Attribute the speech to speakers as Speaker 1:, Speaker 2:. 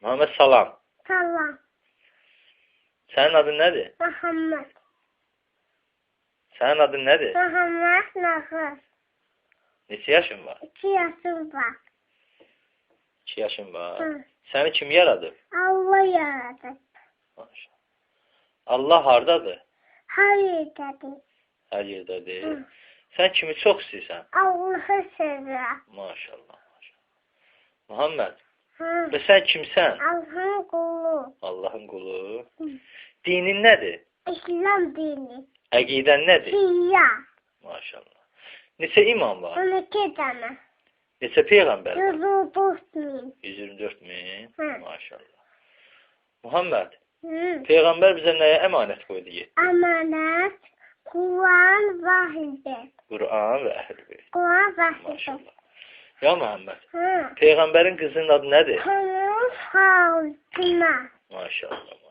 Speaker 1: Muhammed salam.
Speaker 2: Salam.
Speaker 1: Sənin adın nədir?
Speaker 2: Muhammed.
Speaker 1: Sənin adın nədir?
Speaker 2: Muhammed Nağır.
Speaker 1: Neçə yaşın var?
Speaker 2: 2 yaşım var.
Speaker 1: 2 yaşın var.
Speaker 2: Hı.
Speaker 1: Səni kim yaradıb?
Speaker 2: Allah yaradı.
Speaker 1: Maşallah. Allah hardadır?
Speaker 2: Hər yerdədir.
Speaker 1: Hər yerdədir.
Speaker 2: Hı.
Speaker 1: Sən kimi çox istəyirsən?
Speaker 2: Allah'ı sevirəm.
Speaker 1: Maşallah. Maşallah. Muhammed,
Speaker 2: Hı.
Speaker 1: və sən kimsən?
Speaker 2: Allah'ın qulu.
Speaker 1: Allahın qulu.
Speaker 2: Hı.
Speaker 1: Dinin nədir?
Speaker 2: İslam dini.
Speaker 1: Əqidən nədir?
Speaker 2: Şia.
Speaker 1: Maşallah. Neçə imam var?
Speaker 2: 12 dənə.
Speaker 1: Neçə peyğəmbər var?
Speaker 2: 124 min.
Speaker 1: 124 min.
Speaker 2: Hı.
Speaker 1: Maşallah. Muhammed,
Speaker 2: Hı.
Speaker 1: peyğəmbər bizə nəyə əmanət qoydu getdi?
Speaker 2: Əmanət. Kur'an və Əhl-i-Beyt.
Speaker 1: Quran və Əhl-i-Beyt.
Speaker 2: Kur'an və Əhl-i-Beyt.
Speaker 1: Maşallah. Ya Muhammed,
Speaker 2: Hı.
Speaker 1: peyğəmbərin qızının adı nədir?
Speaker 2: Xanım Fatıma.
Speaker 1: Maşallah.